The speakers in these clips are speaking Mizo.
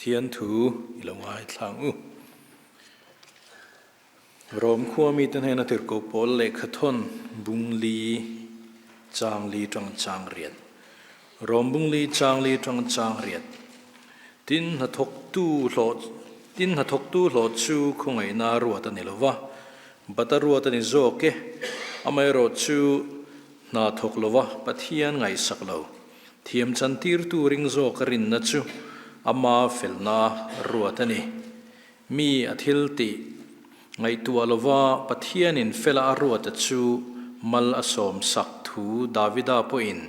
Pathian thu i lo ngaithla ang u. Rom khua mite hnena tirhkoh pawl lehkha thawn bung li chang li tang chang riat. Rom bung li chang li tang chang riat. Tin hnathawktu hlawh tin hnathawktu hlawh chu khawngaihna ruat a ni lo va, bata ruat a ni zawk e. Amaherawhchu hna thawk lova Pathian ngaihsak lo. Thiam chantirtu ring zawk a rinna chu ama felna ruat a ni. Mi a thil tih ngaihtuah lova Pathianin fela a ruata chu mal a sawm sak thu Davida pawhin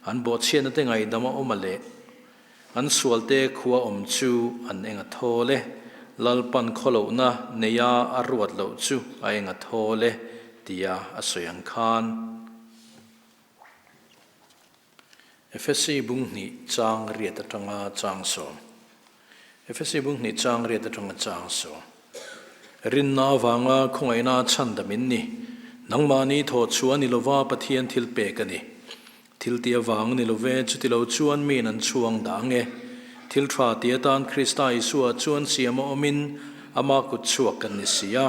an bawhchhiatna te ngaihdam a awm a leh an sualte khua awm chu an eng a thawl e, Lalpan khawlohna neia a ruat loh chu a eng a thawl e tia a sawi ang khan. Efesi bung hnih chang riat atanga chang sawm. Efesi bung hnih chang riat atanga chang sawm. Rinna avanga khawngaihna chhandam in ni. Nangmahni thawh chhuah a ni lova Pathian thil pek a ni. Thil ti avang ni love chuti lo chuan miin an chhuang dah ang e. Thil tha ti atan Krista Isua chuan siam a awmin ama kut chhuak kan ni si a.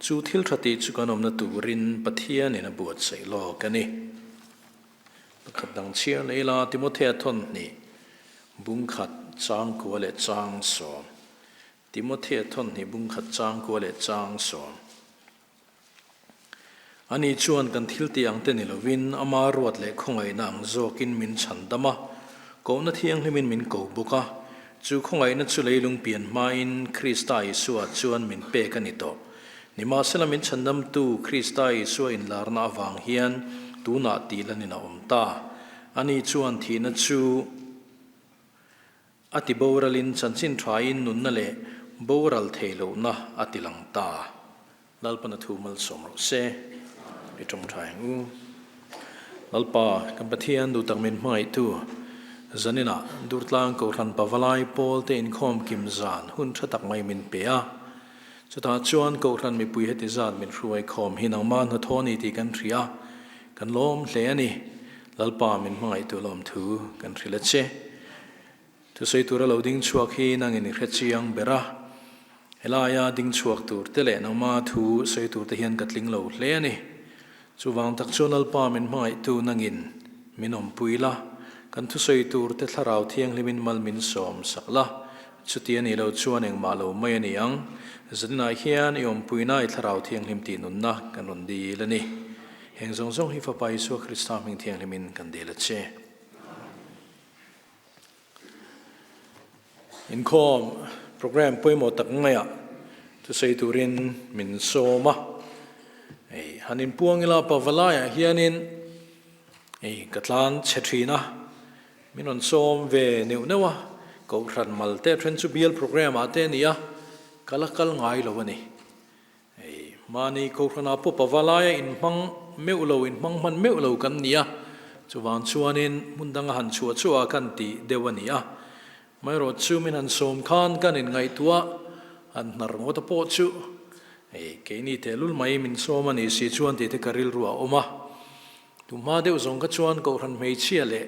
Chu thil tha tih chu kan awmna turin Pathianin a buatsaih lawk a ni. Pakhat dang chhiar leh ila, Timothea thawn hnih, bung khat chang kua leh chang sawm. Timothea thawn hnih, bung khat chang kua leh chang sawm. Ani chuan kan thil tih ang te ni lovin ama ruat leh khawngaihna ang zawkin min chhan dam a, kohna thianghlimin min ko bawk a. Chu khawngaihna chu leilung pian hmain Krista Isua chuan min pek a ni tawh. Nimahsela min chhandamtu Krista Isua inlarna avang hian tunah tih lanin a awm ta. Ani chuan thihna chu a ti boralin chanchin thain nunna leh boral thei lohna a ti lang ta. Lalpana thu malsawm rawh se. I tawng tha ang u. Lalpa, kan Pathian duhtak min hmangaihtu, zaninah Durtlang Kohhran Pavalai Pawl te inkhawm kim zan hun tha tak mai min pe a. Chutah chuan Kohhran mipui heti zat min hruai khawm hi nangmah hnathawh ni tih kan hria a, kan lawm hle a ni. Lalpa min hmangaihtu lawmthu kan hrilh a che. Thusawi tura lo ding chhuak hi nangin i hre chiang ber a, helaia ding chhuak tur te leh nangma thu sawi tur te hian ka tling lo hle a ni. Chuvang tak chuan Lalpa min hmangaihtu nangin min awmpui la, kan thusawi tur te thlarau thianghlimin mal min sawm sak la, chuti a nih loh chuan engmah lo mai a ni ang. Zaninah hian i awmpuina i thlarau thianghlim tih nunna kan rawn dil a ni. Heng zawng zawng hi Fapa Isua Krista hming thianghlimin kan dil a che. Inkhawm program pawimawh tak ngaiah thusawi turin min sawm a. Hei han inpuang ila Pavalaiah hianin hei ka tlan chhe thin a, min rawn sawm ve neuh neuh a, Kohhran mal te then chu bial program ah te a ni a, ka la kal ngai lo a ni. Hei mahni Kohhranah pawh Pavalaia inhmang meuh lo, inhmang hman meuh lo kan ni a, chuvang chuanin hmun danga han chhuah chhuah kan ti deuh a ni a. Amaherawh chu min han sawm khan kan inngaihtuah han hnar ngawt a pawh chu hei keini tehlul mai min sawm a ni si chuan tih te ka rilru a awm a. Tumhma deuh zawng kha chuan Kohhran hmeichhia leh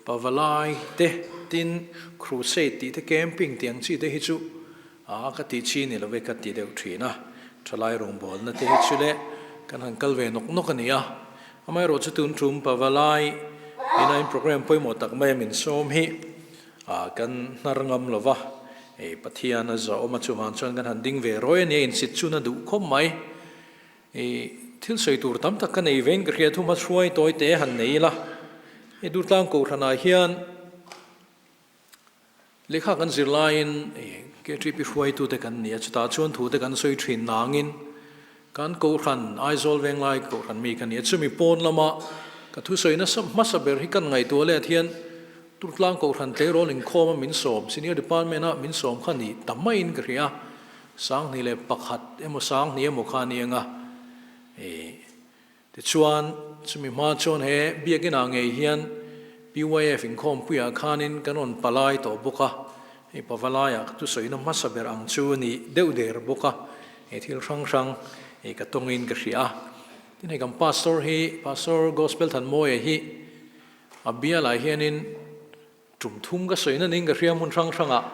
Pavalai te tin Crusade tih te camping tih ang chi te hi chu a ka tih chi ni lo ve ka ti deuh thin a, thalai rawngbawlna te hi chu le kan han kal ve nawk nawk a ni a. Amaherawh chu tun tum Pavalai ina in program pawimawh tak mai a min sawm hi a kan hnar ngam lo va, hei Pathian a zahawm a chuvang chuan kan han ding ve rawi a nia insit chun a duh khawp mai. I thil sawi tur tam tak ka nei vein ka hria thum a hruai tawi te han nei ila, hei Durtlang Kohhranah hian lehkha kan zir laiin KTP hruaitute kan ni a, chutah chuan thute kan sawi thin nangin kan Kohhran Aizawl Venglai Kohhran mi ka ni a, chumi pawn lama ka thusawi nasa hmasa ber hi kan ngaihtuah let hian Durtlang Kohhran tleirawl inkhawma min sawm Senior Department-a min sawm kha ni ta maiin ka hria. Sanghnih leh pakhat emaw sanghnih emaw kha a ni ang a, ih tichuan chumi hma chuan he biakinah ngei hian PYF inkhawmpuiah khanin kan rawn palai tawh bawk a, hei pavalaiah ka thusawina hmasa ber ang chu a ni deuh der bawk a, he thil hrang hrang ih ka tawngin ka hria a. Tin hei kan pastor hi Pastor Gospel Thanmawia hi a bialah hianin Tum thum ka sawi na ning ka hria hmun hrang hrangah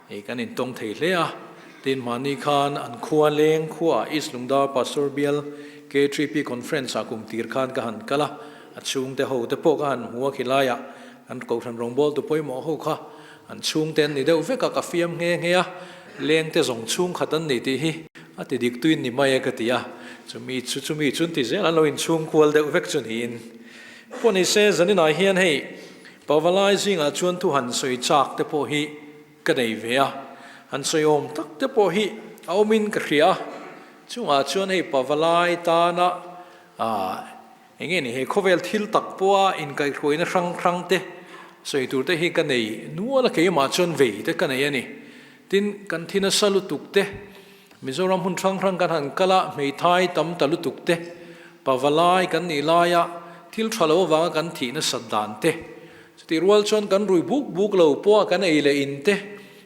Hei kan intawng thei hle a, tin mahni khan an khua leng khuaah East Lungdar Pastor Bial K3P Conference ah kum tir khan ka han kal a, a chhungte ho te pawh ka han hmu a khilaiah kan Kohhran rawngbawltu pawimawh ho kha an chhungte an ni deuh vek a, ka fiam nghe nghe a, lengte zawng chhungkhat an ni tih hi a ti dik tuin ni mai e ka ti a, chumi chu chumi chu an ti zel an lo inchhungkual deuh vek chu niin. Pawh ni se zaninah hian hei Pavalai zingah chuan thu han sawi chak te pawh hi ka nei ve a, han sawi awm tak te pawh hi a awmin ka hria a, chungah chuan hei Pavalai tana ah eng nge ni hei khawvel thil tak pawha inkaihhruaina hrang hrang te sawi tur te hi ka nei nual a, keimah chuan vei te ka nei a ni. Tin, kan thi nasa lutuk te, Mizoram hmun hrang hrang kan han kal a, hmeithai tam ta lutuk te, Pavalai kan nih laia thil tha lo avanga kan thih nasat dan te, chutih rual chuan kan rui buk buk lo pawha kan ei leh in te,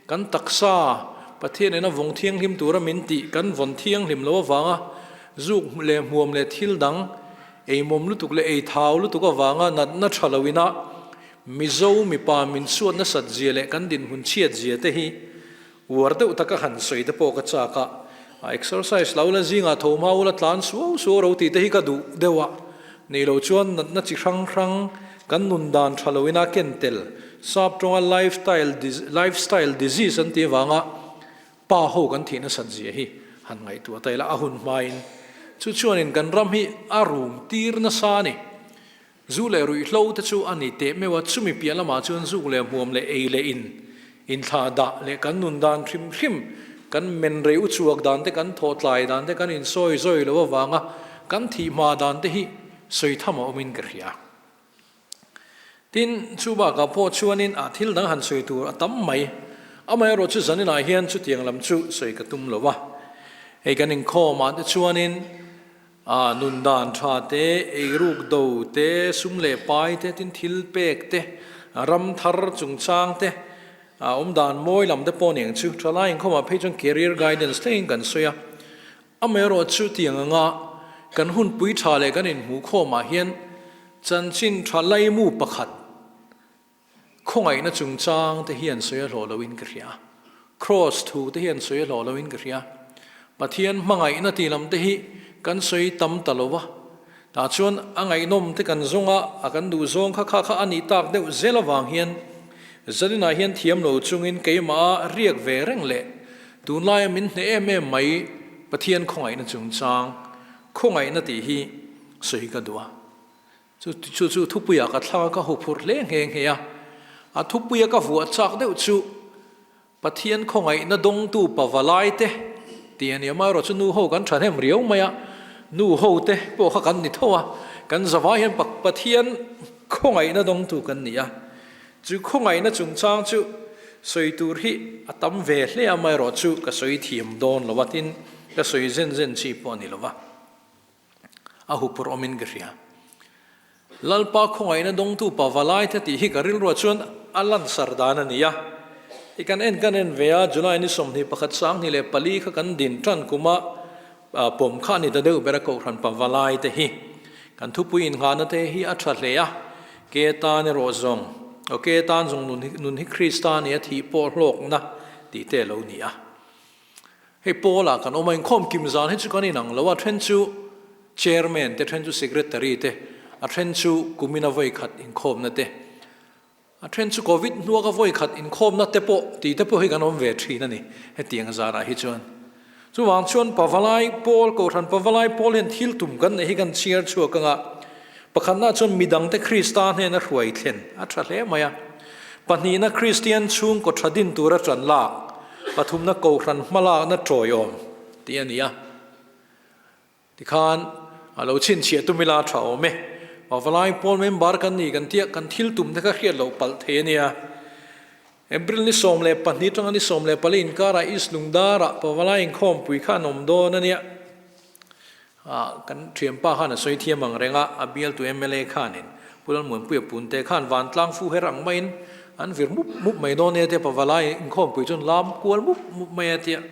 kan taksa Pathian ina vawng thianghlim tura min tih kan vawn thianghlim lo avanga zuk leh hmuam leh thil dang eimawm lutuk leh ei thau lutuk avanga natna tha lo ina Mizo mipa min suat nasat zia leh kan dinhmun chhiat zia te hi Uar deuh taka han sawi te pawh ka chak a, a exercise lo la zingah tho hma ula tlan suau suau ro tih te hi ka duh deuh a, nih loh chuan natna chi hrang hrang kan nun dan tha loin a ken tel, sap tawnga lifestyle lifestyle disease an tih avanga pa ho kan thih nasat zia hi han ngaihtuah ta ila a hun hmain chu chuanin kan ram hi a rum tir nasa a ni. Zu leh ruihhlo te chu a ni teh meuh a, chumi piah lamah chuan zuk leh hmuam leh ei leh in, inthlah dah leh kan nun dan hrim hrim, kan men rei uchuak dan te, kan thawhtlai dan te, kan insawi zawi lo avanga kan thih hma dan te hi sawi tham a awmin ka hria. Tin, chu bakah pawh chuanin a thil dang han sawi tur a tam mai. Amaherawhchu zaninah hian chutiang lam chu sawi ka tum lo a. Hei kan inkhawmah te chuanin A nun dan tha te, eiruk do te, sum leh pai te, tin thil pek te, ram thar chungchang te, a awm dan mawi lam te pawh aniang chu. Thalai inkhawmah phei chuan career guidance thlengin kan sawi a. Amaherawh chu tiang anga kan hunpui tha leh kan inhmuh khawmah hian chanchin tha laimu pakhat Khawngaihna chungchang te hian sawi a hlawh loin ka hria. Kraws thu te hian sawi a hlawh loin ka hria. Pathian hmangaihna tih lam te hi kan sawi tam ta lo va. Tah chuan a ngaihnawm te kan zawng a, a kan duh zawng kha kha kha a nih tak deuh zel avang hian Zaninah hian thiam lo chungin keimah a riak ve reng leh tunlaia min hneh em em mai Pathian khawngaihna chungchang, khawngaihna tih hi sawi ka duh a. Chu chu chu thupuia ka thlang a, ka huphurh hle nghe nghe a. A thupuia ka vuah chak deuh chu Pathian khawngaihna dawngtu pavalai te tih a ni. Amaherawh chu nu ho kan thahnem riau mai a, nu ho te pawh kha kan ni tho a, kan zavai hian Pathian khawngaihna dawngtu kan ni a. Chu khawngaihna chungchang chu sawi tur hi a tam ve hle a, amaherawh chu ka sawi thiam dawn lo a, tin ka sawi zen zen chi pawh a ni lo va. A huphurh awmin ka hria. Lalpa khawngaihna dawngtu pa valai te tih hi ka rilruah chuan a lansar dan a ni a. I kan en kan en ve a, July ni 21 24 kha kan din tan kuma pawm kha a ni ta deuh ber a Kohhran pa valai te hi. Kan thupui innghahna te hi a tha hle a, ke tan erawh zawng, aw ke tan zawng nun hi Krista nia thih pawh hlawkna tih te a lo ni a. Hei Paul-ah kan awm a, inkhawm kim zan hi chu kan inang lo a, then chu Chairman te, then chu Secretary te, a then chu kumina vawi khat inkhawmna te, a then chu Covid hnuaka vawi khat inkhawmna te pawh tih te pawh hi kan awm ve thin a ni hetiang zanah hi chuan. Chuvang chuan Pavalai Pawl, Kohhran Pavalai Pawl hian thil tum kan neih hi kan chhiar chhuak anga pakhatna chuan midangte Krista hnena hruai thlen a tha hle mai a, pahnihna Kristian chhungkaw tha din tura tan lak, Pathumna Kohhran hmalakna tawiawm tih a ni a, tikhan a lo chhinchhiah tum ila tha awm e. Pavalai Pawl member kan ni kan tia kan thil tum te kha hriat loh palh thei a nia. April ni 12 atanga ni 14 inkarah East Lungdarah Pavalai inkhawmpui kha an awm dawn a nia. Kan thianpa khan a sawi thiam ang reng a, a bialtu mla khanin Pu Lalmuanpuia Punte khan vantlang fu her ang maiin an vir mup mup mai dawn nia tia Pavalai inkhawmpui chuan lam kual mup mup mai a tia.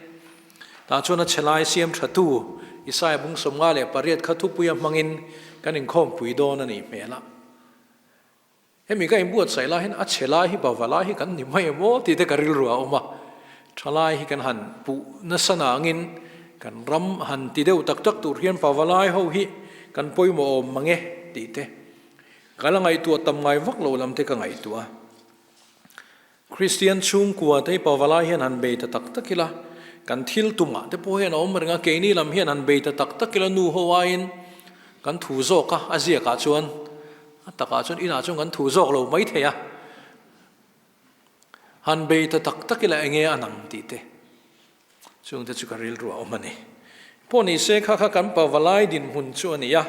Tah chuan a chhe lai siam tha tu Isaiah bung 58 kha thupuia hmangin kan inkhawmpui dawn a nih hmel a. Hemi ka inbuatsaih lai hian a chhe lai hi Pavalai hi kan ni mai em aw tih te ka rilru a awm a. Thalai hi kan han puh nasa nangin kan ram han ti deuh tak tak tur hian pavalai ho hi kan pawimawh awm mang e tih te ka la ngaihtuah tam ngai vak lo lam te ka ngaihtuah a. Kristian chhungkua te hi pavalai hian han bei ta tak tak ila, kan thil tumah te pawh hian a awm reng a, keini lam hian han bei ta tak tak ila nu ho aiin kan thu zawk a, a ziakah chuan a takah chuan inah chuan kan thu zawk lo mai thei a. Han bei ta tak tak ila enge a nang tih te chungte chu ka rilru a awm a ni. Pawh ni se kha kha kan pavalai dinhmun chu a ni a,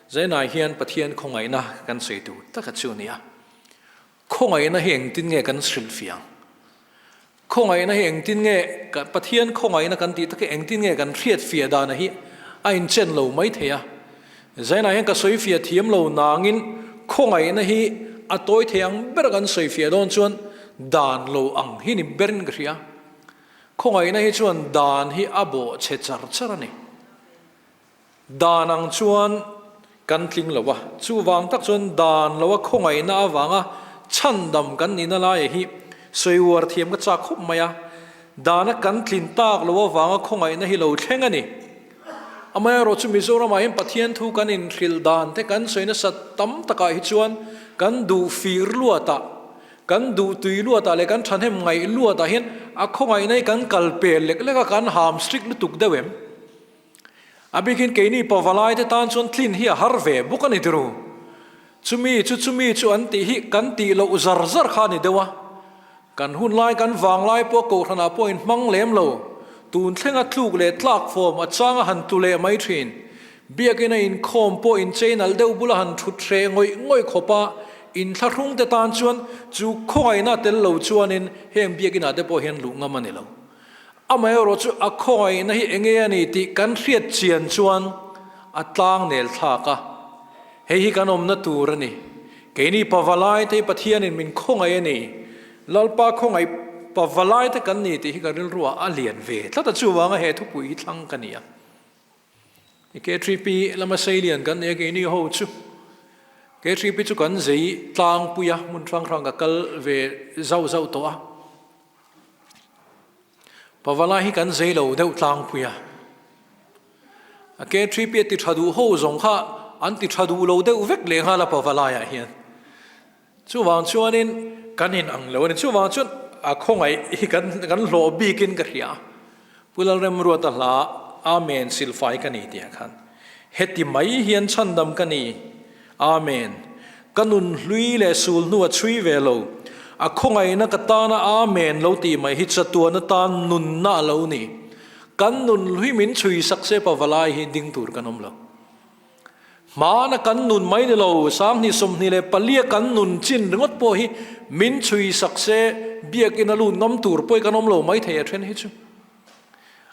Zainai hian Pathian khawngaihna kan sawi tur taka chu a ni a. Khawngaihna hi engtin nge kan hrilhfiah ang? Khawngaihna hi engtin nge Pathian khawngaihna kan tih tak hi engtin nge kan hriatfiah dana hi a inchen lo mai thei a. Zainah hian ka sawifiah thiam lo nangin khawngaihna hi a tawi thei ang ber kan sawifiah dawn chuan dan lo ang hi ni berin ka hria. Khawngaihna hi chuan dan hi a bawh chhe char char a ni. Dan ang chuan kan tling lo a, chuvang tak chuan dan lo a khawngaihna avanga chhandam kan nihna laia hi sawi uar thiam ka chak khawp mai a, dana kan tlin tak lo avanga khawngaihna hi lo thleng a ni. Amaherawh chu Mizoramah hian Pathian thu kan inhrilh dan te kan sawi nasat tam takah hi chuan kan duh fir luatah, kan duh tui luatah leh kan thahnem ngaih luatah hian a khawngaihna hi kan kal pel lek lek a, kan ham strict lutuk deuh em? A bikin keini pavalai te tan chuan tlin hi a har ve bawk a ni tiru. Chumi chu chumi chu an tih hi kan tih loh zar zar kha a ni deuh a. Kan hun lai kan vang lai pawh kohhranah pawh in hmang lem lo. Tun thlenga tluk leh tlak fawm a chang a han tlu leh mai thin. Biakina inkhawm pawh in chei nalh deuh bula han thut hreh ngawih ngawih khawp a, inthlahrung te tan chuan chu khawngaihna tel lo chuanin heng biakinah te pawh hian luh ngam a ni lo. Amaherawh chu a khawngaihna hi enge a ni tih kan hriat chian chuan a tlang nel thlak a, hei hi kan awmna tur a ni. Keini pavalai te hi Pathianin min khawngaih a ni. Lalpa khawngaih pavalai te kan ni tih hi ka rilruah a lian ve tlat a, chuvanga he thupui hi thlang ka ni a. K3P lama seilian kan nei a keini ho chu K3P chu kan zei tlangpui a, hmun hrang hrang ka kal ve zauh zauh tawh a. Pavala hi kan zei lo deuh tlangpui a. A K3P a ti tha duh ho zawng kha an ti tha duh lo deuh vek leh nghal a Pavalaiah hian. Chuvang chuanin kan in ang lo a ni. Chuvang chuan a khawngaih hi kan kan hlawh bikin ka hria a. Pu Lalremruata hla Amen silfai ka ni tih ah khan heti mai hian chhandam ka ni. Amen. Ka nun hlui leh sul hnu a chhui ve lo. A khawngaihna ka tana Amen lo tih mai hi chatuan atan nunna a lo ni. Kan nun hlui min chhui sak se pavalai hi ding tur kan awm lo. Hmana kan nun mai ni lo, 2024 a kan nun chin ringawt pawh hi min chhui sak se biakinn a lut ngam tur pawh hi kan awm lo mai thei a then hi chu.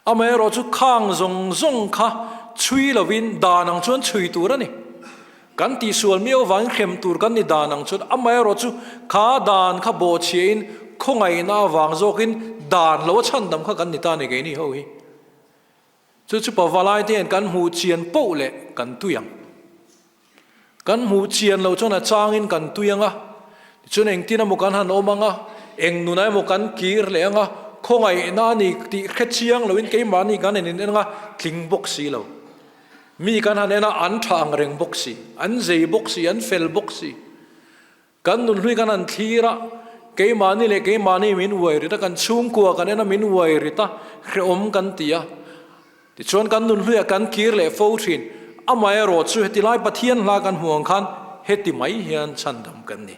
Amaherawh chu khang zawng zawng kha chhui lovin dan ang chuan chhui tur a ni. Kan tihsual miau vangin hrem tur kan ni dan ang chuan amaherawh chu kha dan kha bawhchhiahin khawngaihna avang zawkin dan lo a chhandam kha kan ni ta a ni keini ho hi. Chu chu pavalai te hian kan hmuh chian poh leh kan tui ang. Kan hmuh chian loh chuan a changin kan tui ang a, tichuan engtin emaw kan han awm ang a, eng nunah emaw kan kir leh ang a, khawngaihna a ni tih hre chiang loin keimahni kan en in en ang a, tling bawk si lo. Mi kan han en a, an tha ang reng bawk si, an zei bawk si, an fel bawk si. Kan nunhlui kan han thlir a, keimahni leh keimahni min uai rit a, kan chhungkua kan en a min uai rit a, hrehawm kan ti a. Tichuan kan nunhluiah kan kir leh fo thin. Amaherawh chu heti lai Pathian hla kan hmuh ang khan heti mai hian chhandam kan ni.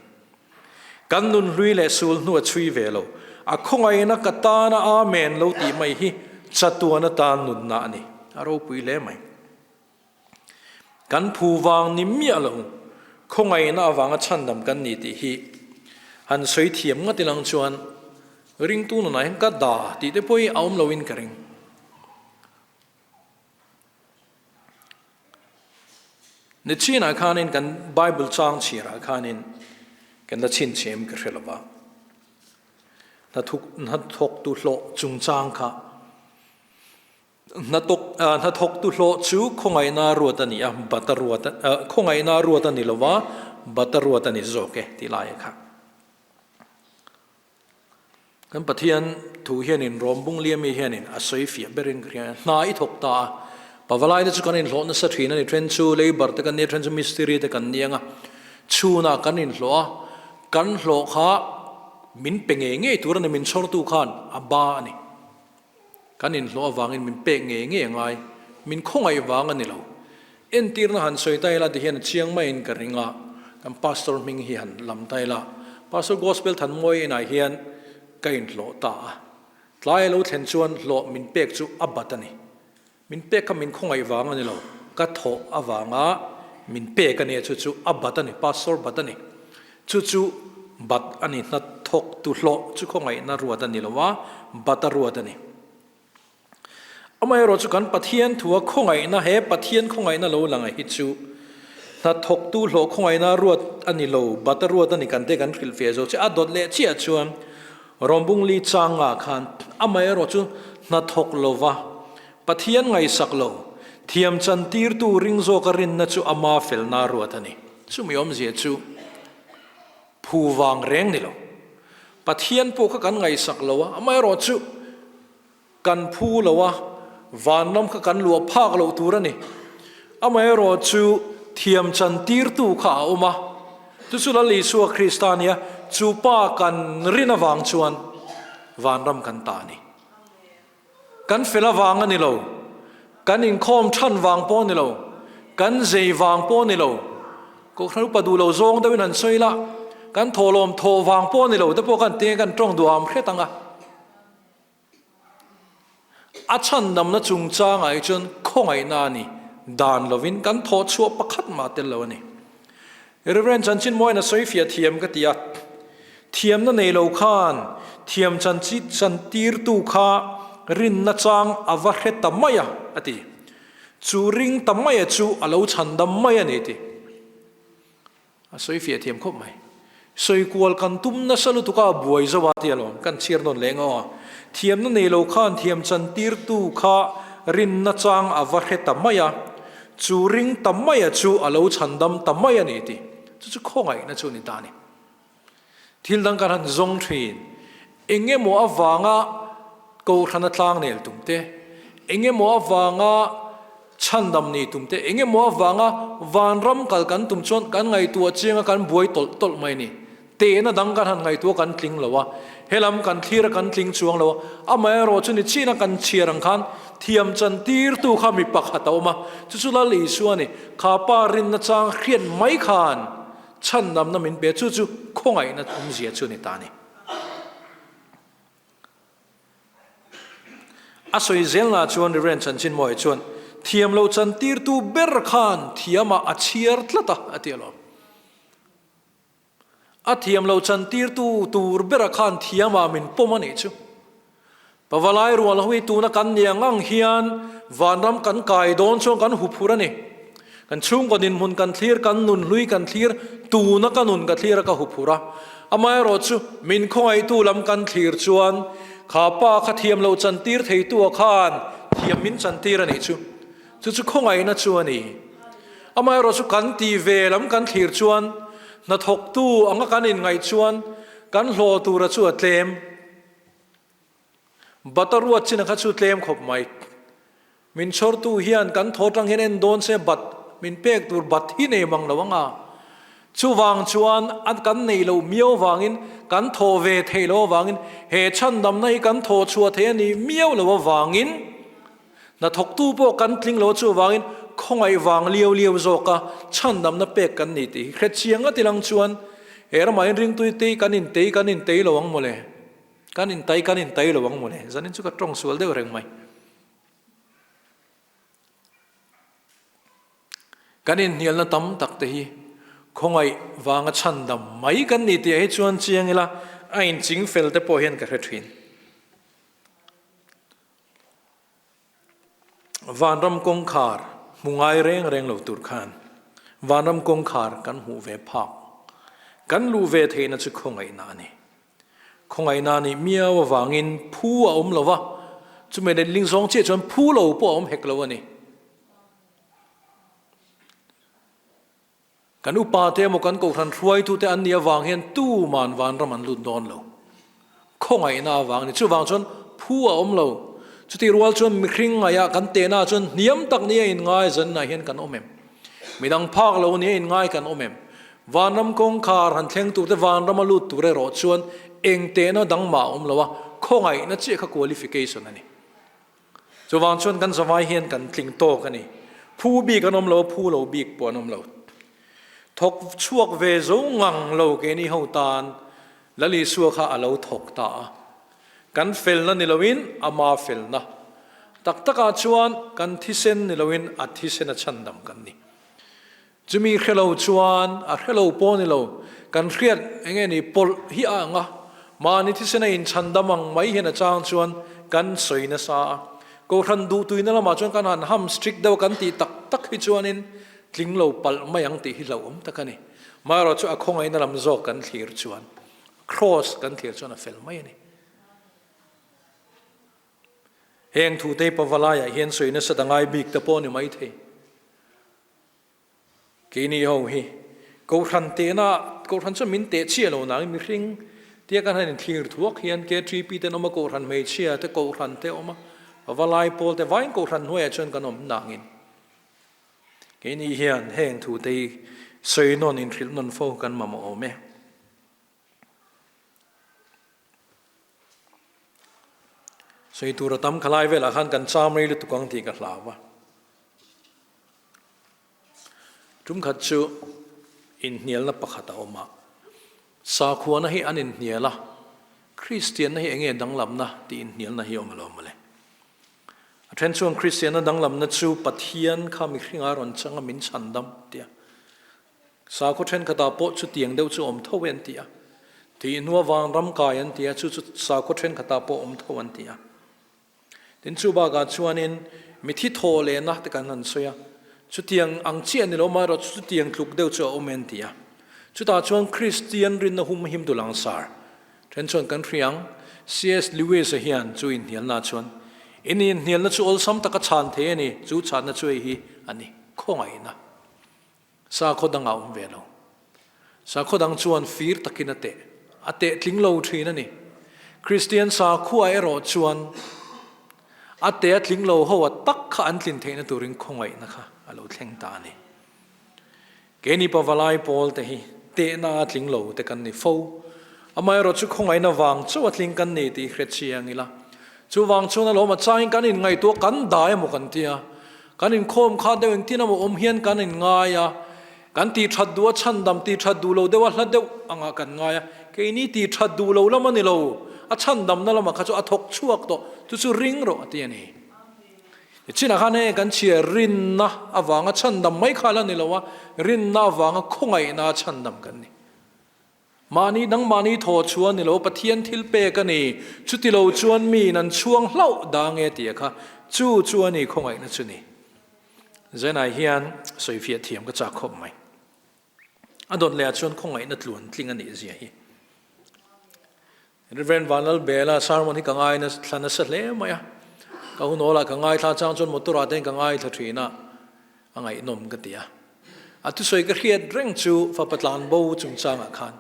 Kan nunhlui leh sul hnu a chhui ve lo. A khawngaihna ka tana Amen lo tih mai hi chatuan atan nunna a ni. A ropui hle mai. Kan phu vang ni miah lo, khawngaihna avanga chhandam kan ni tih hi han sawi thiam ngat ilang chuan ringtu nunah hian ka da tih te pawh hi a awm loin ka ring. Nichinah khanin kan Bible chang chhiarah khanin kan la chhinchhiam ka hre lova. Hnathawktu hlawh chungchang kha Hnathawktu hlawh chu khawngaihna ruat a ni a, bata ruat a, khawngaihna ruat a ni lo va, bata ruat a ni zawk e tih lai kha. Kan Pathian thu hianin Rom bungli ami hianin a sawi fiah berin ka hria. Hna i thawk ta a, pavalai te chu kan inhlawh nasa thin a ni. Then chu labour te kan nia, then chu mistiri te kan nia ang a. Chhunah kan inhlawh a, kan hlawh kha min pe ngei ngei tur a ni, min chhawrtu khan a ba a ni. Kan inhlawh avangin min pek ngei ngei a ngai, min khawngaih vang a ni lo. Entirna han sawi ta ila tihian a chiang maiin ka ring a, kan Pastor hming hi han lam ta ila, Pastor Gospel Thanmawi inah hian ka inhlawh ta a, tlai a lo thlen chuan hlawh min pek chu a bat a ni. Min pek kha min khawngaih vang a ni lo, ka thawh avanga min pek a nia chu chu a bat a ni, Pastor bat a ni. Chu chu bat a ni, hnathawk tu hlawh chu khawngaihna ruat a ni lo a, bat a ruat a ni. Amaherawh chu kan Pathian thua khawngaihna, he Pathian khawngaihna lo lang hi chu hnathawktu hlawh khawngaihna ruat a ni lo, bat a ruat a ni kan te kan hrilh fiah zo che. A dawt leh chiah chuan Rawmbungli changa khan amaherawh chu hnathawk lova Pathian ngaihsak lo, thiam chantirtu ring zawka rinna chu ama felna ruat a ni. Chumi awmzia chu phu vang reng ni lo. Pathian pawh kha kan ngaihsak lo a, amaherawh chu Kan phu lo a, vanram kha kan luah phak loh tur a ni. Amaherawh chu thiam chan tirtu kha a awm a, chu chu Lal Isua Krista a nia, chu pa kan rin avang chuan vanram kan ta a ni. Kan fel avang a ni lo, kan inkhawm than vang pawh a ni lo, kan zei vang pawh a ni lo, Kohhran upa duh lo zawng deuhin han sawi la, kan thawhlawm thawh vang pawh a ni lo te pawh kan tinge kan tawng duham hret ang a. A chhandamna chungchangah hi chuan khawngaihna a ni, dan lovin kan thawh chhuah pakhat mah tel lo a ni. Reverend Chanchinmawiin a sawi fiah thiam ka ti a, thiamna nei lo khan thiam chantirtu kha rinna chang a va hre ta mai a, a ti. Chu ring ta maia chu a lo chhandam mai a ni ti. A sawi fiah thiam khawp mai. Sawi kual kan tum nasa lutuk a, buai zo a ti alawm, kan chhiar nawn leh ngaw a. Thiamna nei lo khan thiam chantirtu kha rinna chang a va hre ta mai a, chu ring ta maia chu a lo chhandam ta mai a ni ti. Chu chu khawngaihna chu a ni ta a ni. Thil dang kan han zawng thin. Eng emaw avanga Kohhrana tlangnel tum te, eng emaw avanga chhandam ni tum te, eng emaw avanga vanram kal kan tum chuan kan ngaihtuah chianga kan buai tawlh tawlh mai a ni. Tehna dang kan han ngaihtuah kan tling lo a, helam kan thlir a kan tling chuang lo a, amaherawh chu ni chin a kan chhiar ang khan thiam chantirtu kha mi pakhat a awm a, chu chu Lal Isua a ni. Kha pa rinna chang hriat mai khan Chhandamna min pe chu chu khawngaihna awmzia chu ni ta a ni. A sawi zelna chuan Reverend Chanchinmawia chuan thiam lo chantirtu ber khan thiamah a chhiar tlat a, a ti alawm. A thiam lo chantirtu tur bera khan thiamah min pawm a nih chu. Pavalai rual ho hi tuna kan ni ang ang hian vanram kan kai dawn chuan kan huphur a ni. Kan chhungkaw dinhmun kan thlir, kan nun hlui kan thlir, tuna ka nun ka thlir a ka huphur a. Amaherawh chu min khawngaihtu lam kan thlir chuan kha pa kha thiam lo chantir theitu-a khan thiam min chantir a nih chu. Chu chu khawngaihna chu a ni. Amaherawh chu kan tih ve lam kan thlir chuan hnathawktu anga kan inngaih chuan kan hlawh tura chu a tlem. Bat a ruat chin a kha chu tlem khawp mai. Min chhawrtu hian kan thaw tang hian en dawn se bat min pek tur bat hi nei mang lo ang a. Chuvang chuan a kan nei lo miau vangin kan thaw ve thei lo avangin he chhandamna hi kan thaw chhuah thei a ni miau lo avangin hnathawktu pawh kan tling lo chuvangin khawngaih vang liau liau zawka chhandamna pek kan ni tih hi hrechiang a tilang chuan he ramah hian ringtui te kan intei kan intei lo ang mawle. Kan intai kan intai lo ang mawle, zanin chu ka tawng sual deuh reng mai. Kan inhnialna tam tak te hi khawngaih vanga chhandam mai kan ni tih ah hi chuan chiang ila a inching fel te pawh hian ka hre thin. Vanram kawngkhar hmu ngai reng reng lo tur khan vanram kawngkhar kan hmuh ve phak, kan luh ve theihna chu khawngaihna a ni. Khawngaihna nih miau avangin phu a awm lo va, chumi letling zawng chiah chuan phu lo pawh a awm hek lo a ni. Kan upate emaw kan kohhran hruaitute an nih avang hian tuman vanram an lut dawn lo. Khawngaihna avang a ni. Chuvang chuan phu a awm lo. Chutih rual chuan mihring ngaihah kan tehna chuan hniam tak nia inngai zanah hian kan awm em? Midang phak lo nia inngai kan awm em? Vanram kawngkhar han thleng tur te vanrama lut tur erawh chuan eng tehna dang mah a awm lo a, khawngaihna chiah kha qualification a ni. Chuvang chuan kan zavai hian kan tling tawk a ni. Phu bik an awm lo a, phu lo bik pawh an awm lo. Thawk chhuak ve zo ngang lo keini ho tan Lal Isua kha a lo thawk ta a. Kan felna ni loin ama felna. Tak takah chuan kan thisen ni loin a thisen a chhandam kan ni. Chumi hre lo chuan a hre lo pawh ni lo, kan hriat eng nge ni pawlh hi a ang a, mahni thisen a inchhandam ang mai hian a chang chuan kan sawi nasa a. Kohhran duhtuina lamah chuan kan han ham strict deuh a kan tih tak tak hi chuanin tling lo palh mai ang tih hi hlauhawm tak a ni. Maherawh chu a khawngaihna lam zawk kan thlir chuan Kraws kan thlir chuan a fel mai a ni. Heng thute pavalaiah hian sawi nasa ta ngai bik te pawh a ni maithei. Keini ho hi Kohhran tehna, Kohhran chuan min teh chiah lo nangin mihring tia kan han inthlir thuak hian KTP te an awm a, Kohhran hmeichhia te, Kohhran te a awm a, pavalai pawl te vaiin Kohhran hnuaiah chuan kan awm nangin keini hian heng thute hi sawi nawn inhrilh nawn fo kan mamawh awm e. Sawi tur a tam khalai velah khan kan cham rei lutuk ang tih ka hlau a. Tumkhat chu inhnialna pakhat a awm a, sakhuana hi an inhnial a, Kristianna hi enge danglamna tih inhnialna hi a awm alawm mawle. A then chuan Kristianna danglamna chu Pathian kha mihringa rawn changa min chhandam tia. Sakhaw thenkhatah pawh chutiang deuh chu awm tho e an ti a. Tih hnua vanram kai an ti a, chu chu sakhaw thenkhatah pawh awm tho an ti a. Tin, chu bakah chuanin mithi thaw lehna te kan han sawi a, chutiang ang chiah ni lo amaherawh chu chutiang tluk deuh chu a awm e an ti a. Chutah chuan Kristian rinna hum him tu langsar then chuan kan hria ang. CS Lewis-a hian chu inhnialnaah chuan, In inhnialna chu awlsam taka chhan thei a ni, chu chhanna chu hei hi a ni, khawngaihna. Sakhaw dangah awm ve lo. Sakhaw dang chuan fir takin a teh. A teh tling lo thin a ni. Kristian sakhua erawh chuan a teh a tling lo ho a tak kha an tlin theihna turin khawngaihna kha a lo thleng ta a ni. Keini pavalai pawl te hi tehna a tling lo te kan ni fo. Amaherawh chu khawngaihna vang chauh a tling kan ni tih hre chiang ila. Chuvang chuan alawm a chain kan inngaihtuah kan dah emaw kan tia. Kan inkhawm kha deuh engtin emaw awm hian kan inngai a, kan tih that duh a chhandam tih that duh lo deuh a hla deuh angah kan ngai a, keini tih that duh lo lam a ni lo, a chhandamna lamah kha chu a thawk chhuak tawh, chu chu ring rawh a ti a ni. Nichinah khan heng kan chhiar rinna avanga chhandam mai kha la ni lo a, rinna avanga khawngaihna a chhandam kan ni. Mahni dang mahni thaw chhuah ni lo Pathian thil pek a ni, chuti lo chuan miin an chhuang hlauh dang e tih a kha, chu chu a ni khawngaihna chu ni. Zenai hian sawifiah thiam ka chak khawp mai. A dawt leh ah chuan khawngaihna tluan tling a nih zia hi. Rev. Vanlalbela sermon hi ka ngai thla nasa hle mai a, ka hunawlah ka ngaithla chang chuan motor ah te hian ka ngaithla thin a, a ngaihnawm ka ti a. A thusawi ka hriat reng chu fapa tlanbo chungchangah khan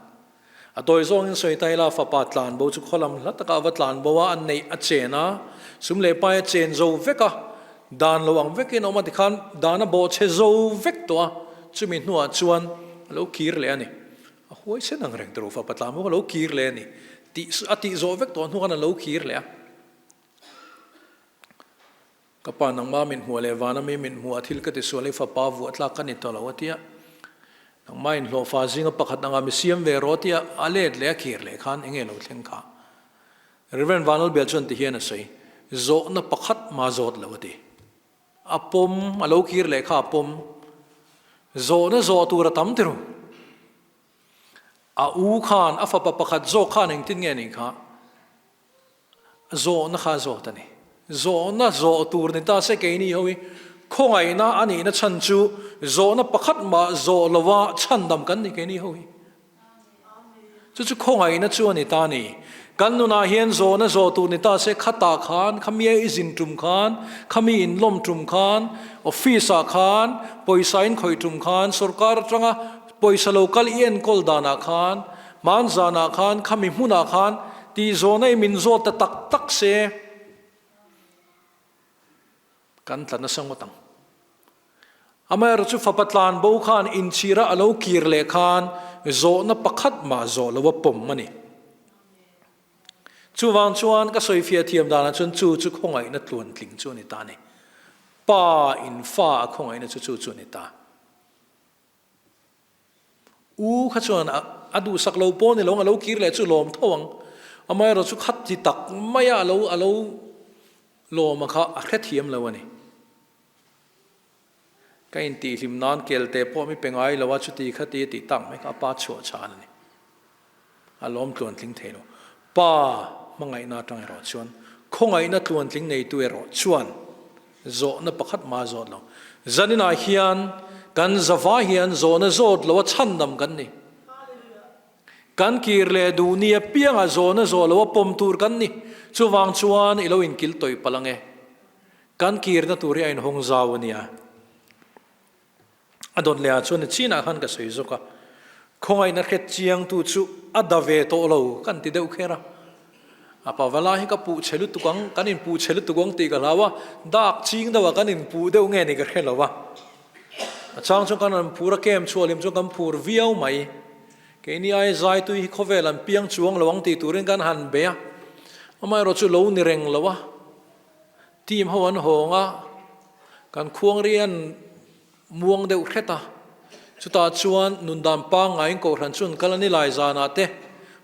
a tawi zawngin sawi ta ila, fapa tlanbo chu khawlam hla takah a va tlanbo a, a neih a chen a, sum leh pai a chen zo vek a, dan lo ang vekin a awm a tikhan dan a bawhchhe zo vek tawh a, chumi hnuah chuan a lo kir leh a ni. A huaisen ang reng tawh fapa tlanbo kha a lo kir leh a ni tih a tih zawh vek tawh hnu khan a lo kir leh a. Ka pa nangma min hmuh leh vana mi min hmuh a thil ka ti sual i fapa vuah tlak ka ni tawh lo a ti a. Nangma inhlawhfa zinga pakhat anga mi siam ve rawh a ti a, a let leh a kir leh khan enge lo thleng kha. Rev. Vanlalbel chuan ti hian a sawi, Zawhna pakhat ma zawt lo a ti. A pawm, a lo kir leh kha a pawm. Zawhna zawh tur a tam ti ru. A u khan, a fapa pakhat zawk khan engtin nge nih kha? Zawhna kha a zawt a ni. Zawhna zawh tur ni ta se keini ho hi khawngaihna a nihna chhan chu zawhna pakhat mah zawh lova chhandam kan ni keini ho hi. Chu chu khawngaihna chu a ni ta a ni. Kan nunah hian zawhna zawh tur ni ta se khatah khan, khamia i zin tum khan, khami inlawm tum khan, office ah khan, pawisa in khawih tum khan, sorkar atanga pawisa lo kal i enkawl danah khan, hmanzanah khan, khami hmunah khan. Tih zawhna i min zawt ta tak tak se, kan tla nasa ngawt ang. Amaherawhchu fapa tlan bo khan inchhira a lo kir leh khan zawhna pakhat mah zawh lo a pawm a ni. Chuvang chuan ka sawifiah thiam danah chuan chu chu khawngaihna tluantling chu a ni ta a ni. Pa in fa a khawngaihna chu chu chu a ni ta. U kha chuan a duhsak lo pawh ni lo ang, a lo kir leh chu lawm tho ang. Amaherawh chu khat ti tak maia a lo a lo lawm a kha a hrethiam lo a ni. Ka intihhlim nan kelte pawh mi pe ngai lo a, chuti kha ti a tih tak mai kha a pa chhuah chhan a ni. A lawm tluantling thei lo. Pa hmangaihna atang erawh chuan khawngaihna tluantling neitu erawh chuan zawhna pakhat mah a zawt lo. Zaninah hian kan zavai hian zawhna zawt lo a chhandam kan ni. Kan kir leh duh ni apiangah zawhna zawh lo a pawm tur kan ni. Chuvang chuan i lo inkil tawih palh ange. Kan kirna tur hi a inhawng zau a nia. A dawt lehah chuan chinah khan ka sawi zawk a, khawngaihna hret chiangtu chu a da ve tawh lo kan ti deuh kher a. A pavala hi ka puh chhe lutuk ang, kan inpuh chhe lutuk ang tih ka hlau a, dak ching deuhah kan inpuh deuh nge ni ka hre lo a. A chang chuan kan rawn phur a, kem chhuahlim chuan kan phur viau mai. Keini ai zaitui hi khawvel an piang chuang lo ang tih turin kan han bei a, amaherawh chu lo ni reng lo a. Team ho an hawng a, kan khuangri an muang deuh hret a, chutah chuan nundan pangngaiin kohhran chu an kal a ni lai zanah te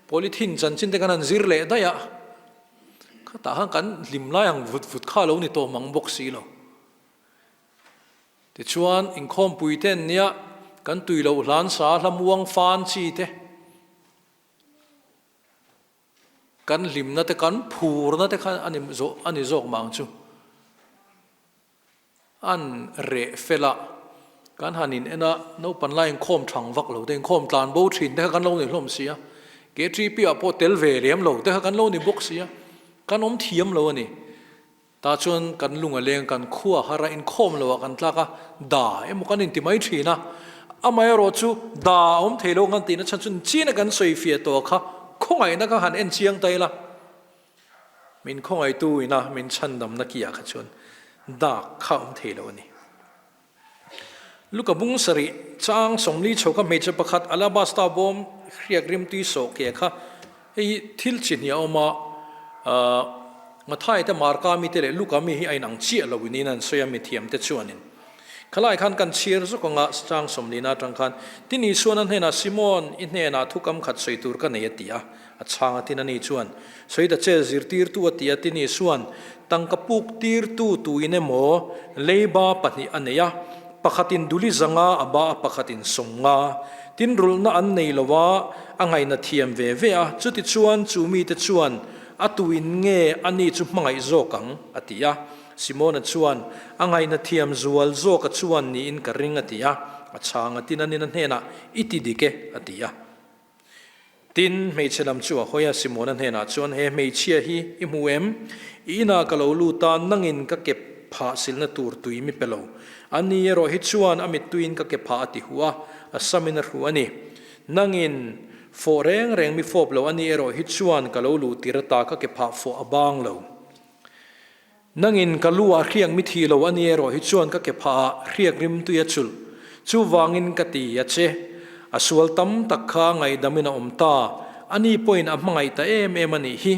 polythene chanchin te kan han zir leh daih a, khatah khan kan hlim lai ang vut vut kha a lo ni tawh mang bawk si lo. Tichuan inkhawmpui te an nia, kan tui loh hlan sa hla muang fan chi te, Kan hlimna te kan phurna te kha a ni zawh a ni zawk mah ang chu. An reh fel a, kan han in en a, naupang lai inkhawm thang vak lo te, inkhawm tlan bo thin te kha kan lo ni hlawm si a, KTP ah pawh tel ve lem lo te kha kan lo ni bawk si a, kan awm thiam lo a ni. Tah chuan kan lung a leng, kan khua har a, inkhawm lo ah kan tlak a, da emaw kan inti mai thin a. Amaherawh chu da a awm thei lo kan tihna chhan chu chin a kan sawi fiah tawh kha khawngaihna kha han en chiang ta ila. Min khawngaihtu ina min chhandamna ki ah kha chuan dak kha a awm thei lo a ni. Luka bung sarih chang 40 chho kha hmeichhe pakhat alabasta bawm hriak rimtui sawh ke kha hei hi thil chi hnih a awm a, Mathai te Marka mi te leh Luka mi hi a inang chiah lo in an sawi a mithiam te chuanin khalai khan kan chhiar zawk anga chang 40 na atang khan tin Isuan a hnenah Simon i hnenah thukam khat sawi tur ka nei a ti a, a chhang a tin a ni chuan sawi ta che zirtirtu a ti a tin Isuan Tangka puk tirtu tuin emaw leiba pahnih a nei a, pakhatin duli zanga a ba a, pakhatin sawmnga. Tin rulhna an nei lo a, a ngaihna thiam ve ve a, chutichuan chu mite chuan a tuin nge a ni chu hmangaih zawk ang? a ti a. Simona chuan, A ngaihna thiam zual zawka chuan niin ka ring a ti a. A chhang a tin a nina hnenah, I ti dik e, a ti a. Tin, hmeichhe lam chu a hawi a, Simona hnenah chuan, He hmeichhia hi i hmu em? I inah ka lo lut a, nangin ka ke phah silna tur tui mi pe lo. Ani erawh hi chuan a mittuiin ka ke phah a ti huh a, a samin a hru a ni. Nangin fawh reng reng mi fawp lo, ani erawh hi chuan ka lo luh tir ata ka ke phah fawh a bang lo. Nangin ka lu ah hriak mi thi lo a ni erawh hi chuan ka ke phah ah hriak rimtui a chulh. Chuvangin ka ti a che. A sual tam tak kha ngaihdam in a awm ta. A ni pawhin a hmangaih ta em em a nih hi.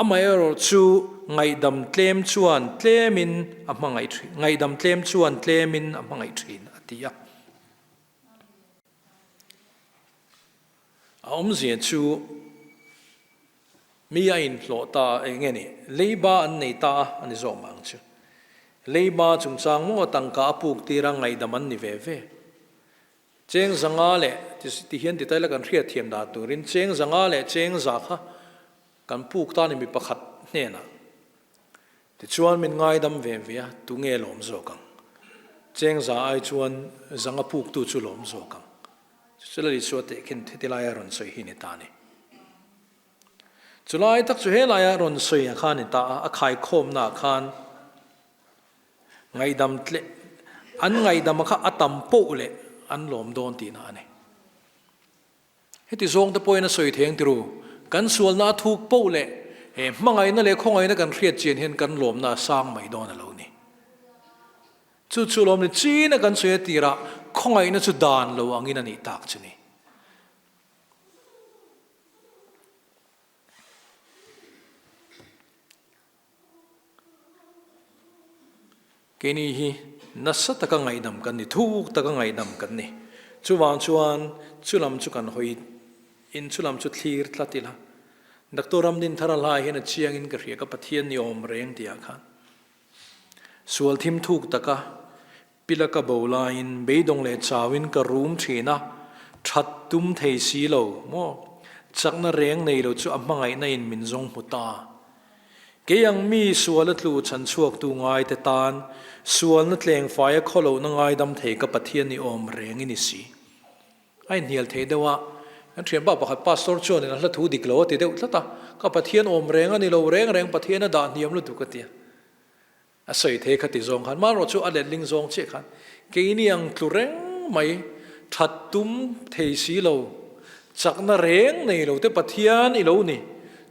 Amaherawh chu ngaihdam tlem chuan tlem in a hmangaih thin, ngaihdam tlem chuan tlem in a hmangaih thin a ti a. A awmzia chu. Mi a inhlawh ta a, eng nge ni? Leiba an nei ta a, a ni zawk mah ang chu. Leiba chungchang maw tangka a puk tir a, ngaihdam an ni ve ve. Cheng zanga leh, ti hian ti taila kan hriatthiam dan turin cheng zanga leh cheng za kha kan puk ta a ni mi pakhat hnenah. Tichuan min ngaidam ve ve a, tunge lawm zawk ang? Cheng za ai chuan zanga puktu chu lawm zawk ang. Chulali chu a tehkhin heti laia rawn sawi hi ni ta a ni. Chulai tak chu helaia rawn sawi a khan ni ta a, a khaikhawmna ah khan ngaihdam tle an ngaihdam a kha a tam poh leh an lawm dawn tihna a ni. Heti zawng te pawhin a sawi theng tiru, kan sualna a thuk poh leh He hmangaihna leh khawngaihna kan hriat chian hian kan lawmna a sang mai dawn a lo ni. Chu chu lawm ni china kan sawi a tirah khawngaihna chu dan lo angin a nih tak chu ni. Keini hi nasa taka ngaihdam kan ni, thuk taka ngaihdam kan ni. Chuvang chuan chulam chu kan hawi in chulam chu thlir tlat ila. Doctor Ramdinthara hlai hian a chiangin ka hria ka Pathian ni awm reng tihah khan sual thim thuk taka pila ka bo laiin beidawng leh chauin ka rum thin a, that tum thei si lo maw? Chakna reng nei lo chu a hmangaihna in min zawng hmu ta. Kei ang mi sual a tlu chhan chhuaktu ngai te tan sualna tleng faia khawlohna ngaidam thei ka Pathian ni awm reng i ni si. A inhnial thei deuh a, kan thianpa pakhat pastor chuanin a hla thu dik lo a ti deuh tlat a, ka Pathian awm reng a ni lo reng reng Pathian a dah hniam lutuk a ti a. A sawi thei kha ti zawng khan, mahrawh chu a letling zawng chiah khan keini ang tlu reng mai, that tum thei si lo, chakna reng nei lo te Pathian i lo ni,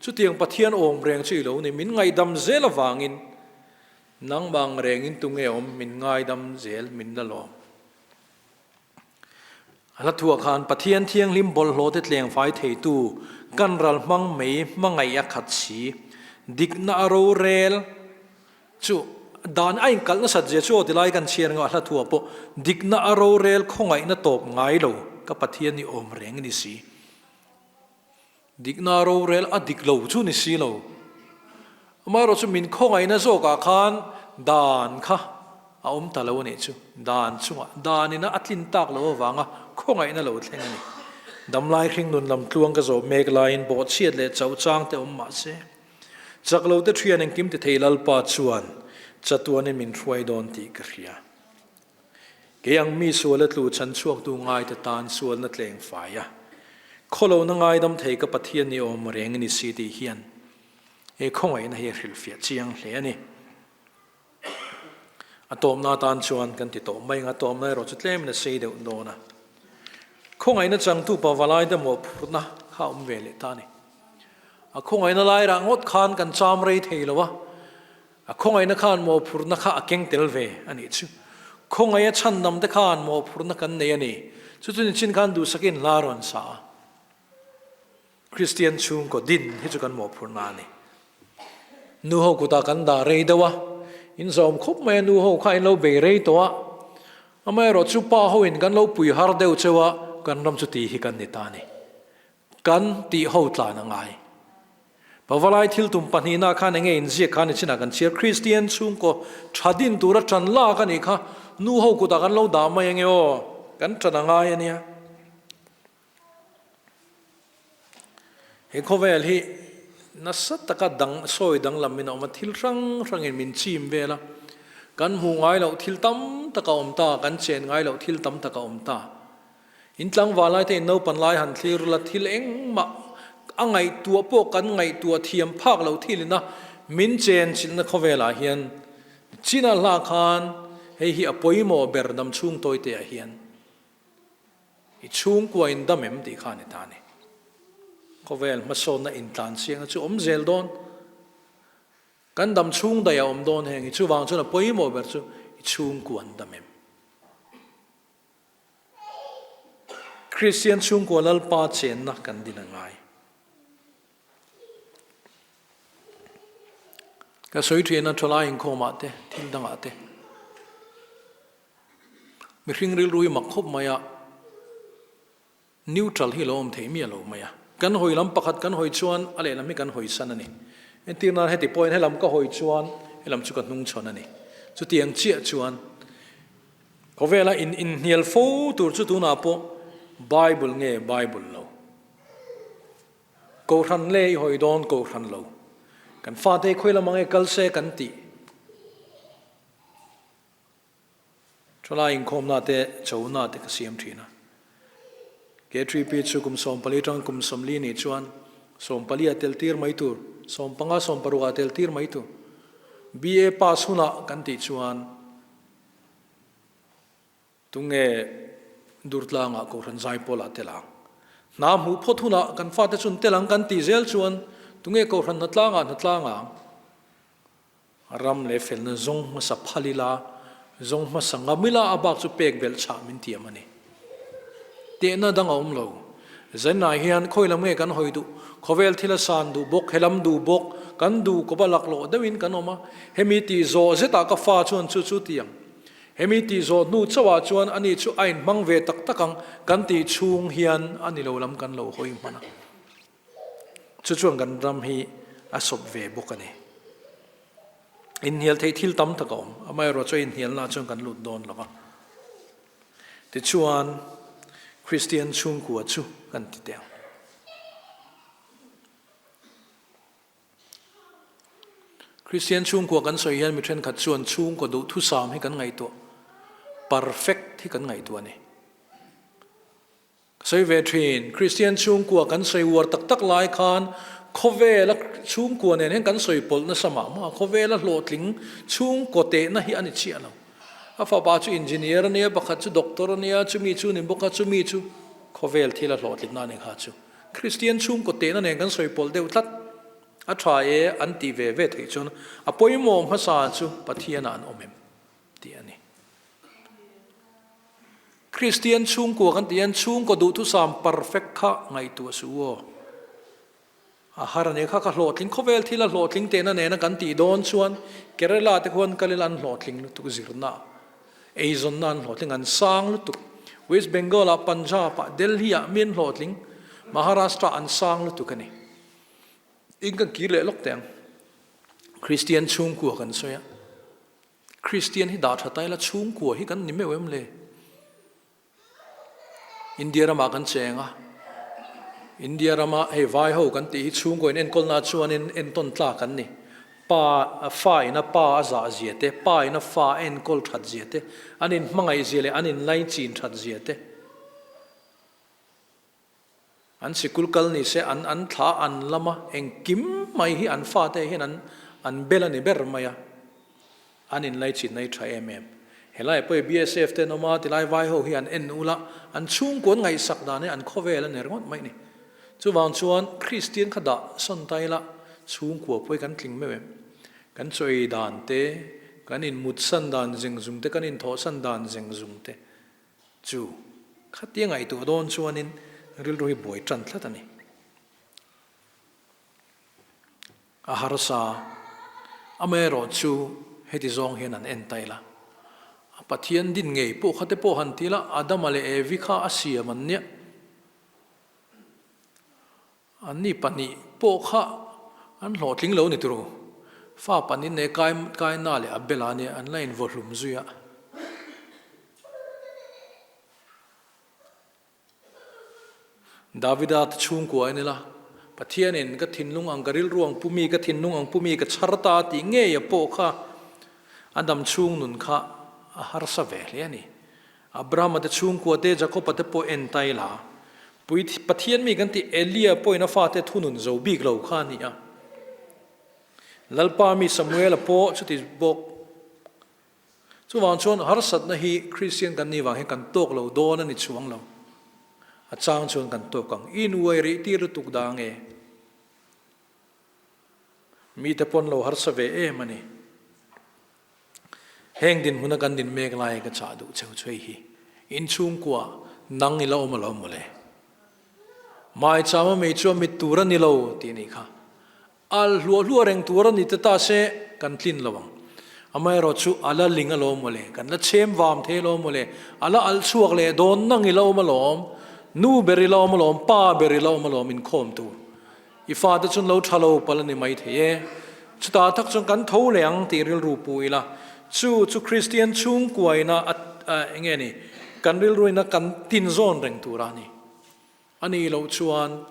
chutiang Pathian awm reng chu i lo ni, min ngaihdam zel avangin nangmah ang rengin tunge awm min ngaidam zel min la lawm. A hla thuah khan Pathian thianghlim bawlhhlawh te tlengfai theitu kan ral hmang mei hmangaih a khat si. Dikna a rorel chu dan a inkalh nasat zia chu aw tilai kan chhiar ngah hla thuah pawh dikna a rorel khawngaihna tawp ngai lo ka Pathian i awm reng ni si. Dikna rorel a dik lo chu ni si lo. Amaherawhchu min khawngaihna zawkah khan dan kha a awm ta lo a nih chu. Dan chungah danina a tlin tak lo avanga khawngaihna lo thleng a ni. Damlai hring nun lam tluang ka zawh mek laiin bawhchhiat leh chauh chang te awm mah se, chak lo te thian engkim ti thei Lalpa chuan chatuanin min hruai dawn tih ka hria. Kei ang mi suala tlu chhan chhuaktu ngaite tan sualna tleng fai a, khawlohna ngaidam thei ka Pathian ni awm reng i ni si tih hian he khawngaihna hi a hrilhfiah chiang hle a ni. A tawmna atan chuan kan ti tawh mai ang, a tawmna erawh chu tlemin a sei deuh dawn a. Khawngaihna changtu pa valaite mawhphurhna kha a awm ve leh ta a ni. A khawngaihna lairah ngawt khan kan cham rei thei lo a, A khawngaihna khan mawhphurhna kha a keng tel ve a nih chu. Khawngaih a chhandam te khan mawhphurhna kan nei a ni. Chu chu nichin khan duhsakin hla rawn sa a. Kristian chhungkaw din hi chu kan mawhphurhna a ni. Nu ho kutah kan dah rei deuh a, in zawm khawp mai a, nu ho kha in lo bei rei tawh a. Amaherawh chu pa ho in kan lo pui har deuh cheu a, kan ram chu ti hi kan ni ta a ni. Kan tih ho tlan a ngai. Pavalai thil tum pahnihna khan enge inziak kha ni chinah kan chhiar Kristian chhungkaw tha din tura tan lak a nih kha nu ho kutah kan lo dah mai ange aw, kan tan a ngai a nia. He khawvel hi nasa taka dang sawi danglam in a awm a, thil hrang hrangin min chim vel a, kan hmuh ngai loh thil tam tak a awm ta, kan chen ngai loh thil tam tak a awm ta. In tlangval lai te in naupan lai han thlir la thil engmah a ngaihtuah pawh kan ngaihtuah thiam phak lo thil ina min chen chilhna khawvelah hian China hla khan hei hi a pawimawh ber dam chhung tawi te ah hian i chhungkua in dam em tih kha a ni ta a ni. Khawvel hmasawnna intlan chiangna chu awm zel dawn. Kan dam chhung daih a awm dawn heng hi chuvang chuan a pawimawh ber chu i chhungkua an dam em. Kristian chhungkua Lalpa chenna kan din a ngai. Ka sawi thin a thalai inkhawmah te, thil dangah te. Mihring rilru hi mak khawp mai a, neutral hi lo awm thei miah lo mai a. Kan hawi lam pakhat kan hawi chuan a lehlam hi kan hawi san a ni. Entir nan heti pawhin helam ka hawi chuan helam chu ka hnungchhawn a ni. Chutiang chiah chuan Khawvela in inhnial fo tur chu tunah pawh Bible nge Bible lo? Kohhran le i hawi dawn kohhran lo. Kan fate khawi lam ange kal se kan tih. Thalai inkhawmna te chona te ka siam thin a. K3P chu kum 14 tang kum 40 nih chuan 14 a tel tir mai tur, 15 16 a tel tir mai tur. BA pass hunah kan tih chuan Tunge Durtlangah Kohhran Zaipawlah tel ang? Hna hmuh phawt hunah kan fate chun tel ang kan tih zel chuan Tunge kohhran hnatlangah hnatlang ang? Ram leh felna zawng hmasa phal ila, zawng hmasa ngam ila a bak chu pek belh chhah min tiam a ni. Tehna dang a awm lo. Zainah hian khawi lam nge kan hawi duh? Khawvel thil a san duh bawk, he lam duh bawk, kan duh kawp a laklawh deuhin kan awm a. Hemi tih zawh zetah ka fa chuan chu chu ti ang. Hemi tih zawh hnu chauhah chuan ani chu a inhmang ve tak tak ang kan tih chhung hian a ni lo lam kan lo hawi hman a. Chu chuan kan ram hi a sawp ve bawk a ni. Inhnial theih thil tam tak a awm, amaherawh chu a inhnialnaah chuan kan lut dawn lo va. Tichuan, Kristian chhungkua chu kan ti teh ang. Kristian chhungkua kan sawi hian mi thenkhat chuan chhungkaw duhthusam hi kan ngaihtuah, perfect hi kan ngaihtuah a ni. Ka sawi ve thin, Kristian chhungkua kan sawi uar tak tak lai khan khawvela chhungkua nen hian kan sawi pawlh nasa mah mah a, khawvela hlawhtling chhungkaw tehna hi a ni chiah lo. A fapa chu engineer a nia, pakhat chu doctor a nia, chumi chu ni bawk a, chumi chu khawvel thila hlawhtlinna a ni kha chu. Kristian chhungkaw tehna nen kan sawi pawlh deuh tlat. A tha e an tih ve ve theih chuan a pawimawh hmasa chu Pathianah an awm em tih a ni. Kristian chhungkua kan tih hian chhungkaw duhthusam perfect kha ngaihtuah suh u aw. A har a nia kha ka hlawhtling khawvel thil a hlawhtling tehna nena kan tih dawn chuan Kerala te khuan kal ila an hlawhtling lutuk zirna eizawnna an hlawhtling an sang lutuk West Bengal ah Punjab ah Delhi ah mi an hlawhtling Maharashtra an sang lutuk a ni. In kan kir leh lawk teh ang. Kristian chhungkua kan sawi a. Kristian hi dah tha ta ila chhungkua hi kan ni meuh em le? India ramah kan cheng a, India rama hei vai ho kan tih hi chhungkaw in enkawlna chuanin entawn tlak an ni. Pa, fa ina pa a zah zia te, pa ina fa a enkawl that zia te, an inhmangaih zia leh an inlaichin that zia te. An sikul kal ni se an an thla an lam a, engkim mai hi an fate hian an an bel a ni ber mai a, an inlaichinna hi tha em em. Helai pawh hi BSF te an awm a, tilai vai ho hi an en ul a, an chhungkaw an ngaihsak dan hi an khawvel a ni ringawt mai a ni. Chuvang chuan Kristian kha dah sawn ta ila chhungkua pawh hi kan tling meuh em? Kan chaw ei dan te, kan inmutsan dan zeng zung te, kan inthawhsan dan zeng zung te, Chu khatia ngaihtuah dawn chuanin rilru hi buai tan tlat a ni. A harsa, amaherawh chu heti zawng hian an en ta ila. A Pathian din ngei pawh kha te pawh han ti ila, Adama leh Evi kha a siam an nia. Anni pahnih pawh kha an hlawhtling lo ni turu. Fa pahnih nei kai Kaina leh Abela nia an la invaw hlum zui a. Davida te chhungkua en ila, Pathianin ka thinlung ang ka rilru ang pumi, ka thinlung ang pumi ka chhar ta tih ngei a pawh kha a dam chhung nun kha a harsa ve hle a ni. Abrahama te chhungkua te, Jakoba te pawh en ta ila, pui Pathian mi kan tih Elia pawhin a fate thunun zo bik lo kha a ni a. Lalpa mi Samuela pawh chuti bawk. Chuvang chuan harsatna hi Kristian kan nih vang hian kan tawk lo dawn a ni chuang lo. A chang chuan kan tawk ang. I inuai rih tir lutuk dah nge? Mite pawn lo harsa ve em a ni. Heng dinhmuna kan din mek lai ka chah duh cheu chu hei hi, inchhungkua nang i la awm alo mawle. Maichama mei chu a mit tur a ni lo tih a nih kha. Al hluah hluah reng tur a ni ta ta se kan tlin lo ang. Amaherawh chu a la ling alo mawle, kan la chhem vam thei alo mawle, a la alh chhuak leh dawn nang i la awm alawm, nu ber i la awm alawm, pa ber i la awm alawm inkhawm tur. I fate chuan lo tha lo palh a ni mai thei e. Chutah tak chuan kan tho leh ang tih rilru pu ila, chu chu Kristian chhungkuaina a eng nge ni, kan rilruina kan tinzawn reng tur a ni. A nih loh chuan